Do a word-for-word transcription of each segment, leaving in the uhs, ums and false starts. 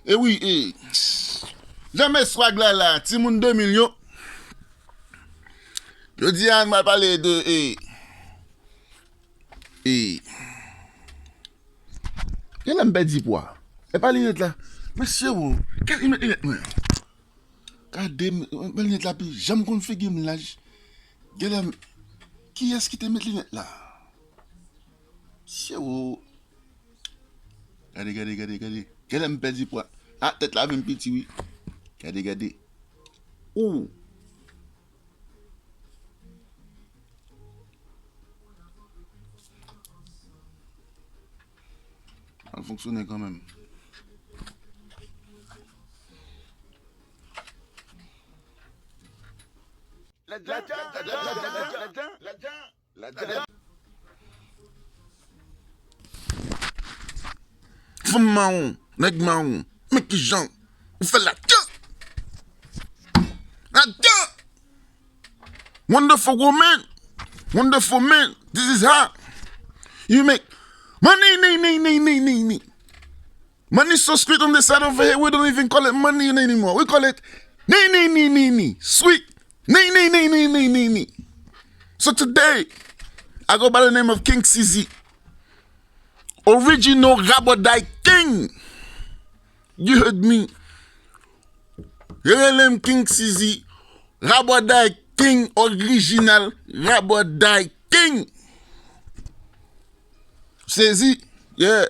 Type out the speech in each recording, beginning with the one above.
E wi, e. Jan men swag la la, timoun de mil yo. Jodi a, n pral pale de, e, e. Genlè m pèdi pwa. E pa linèt la. Mesye, wo. Kèl linèt, linèt mwen. Gade, m, m, linèt la pi janm konn figi m laj. Genlè m, kiyès ki te met linèt la? Mesye, wo. Gade, gade, gade, gade. Genlè m pèdi pwa. A, tèt la vin piti, wi. Gade, gade. Ou. Al fonksyone kanmenm. Ladan, ladan, ladan, ladan, ladan. Fanm mawon, nèg mawon, men kijan ou fè ladan. Ladan. Wonderful woman, wonderful man, this is how you make money, ni, ni, ni, ni, ni, ni. Money so sweet on the side of the head, we don't even call it money anymore. We call it ni, ni, ni, ni, ni. Sweet. Ni, ni, ni, ni, ni, ni, ni. So today, I go by the name of King C Z. Original Raboday King. You heard me? Yo rele m King C Z. Raboday King, orijinal Raboday King. Sezi? Yeah.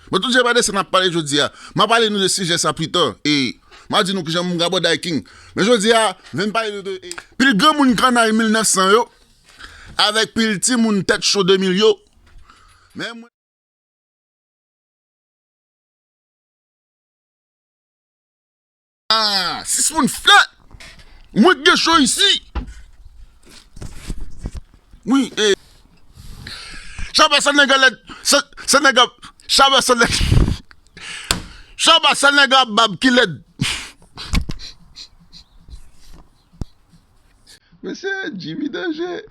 Mwen tou jè pa de sa n ap pale jodi a. M a pale nou de sijè sa pita. E m a di nou kijan m Raboday King. Men jodi a, vin pale nou de, e, pil granmoun kannay mil nèf san yo, avèk pil timoun tèt cho de mil yo. Men mwen Ah, sis moun flèt. Mwen k gen cho isi. Wi, e. Chaba sa nèg a lèd. Sa, sa nèg a. Chaba sa nèg. Chaba sa nèg a bab ki lèd. Mesye, Jimmy danje.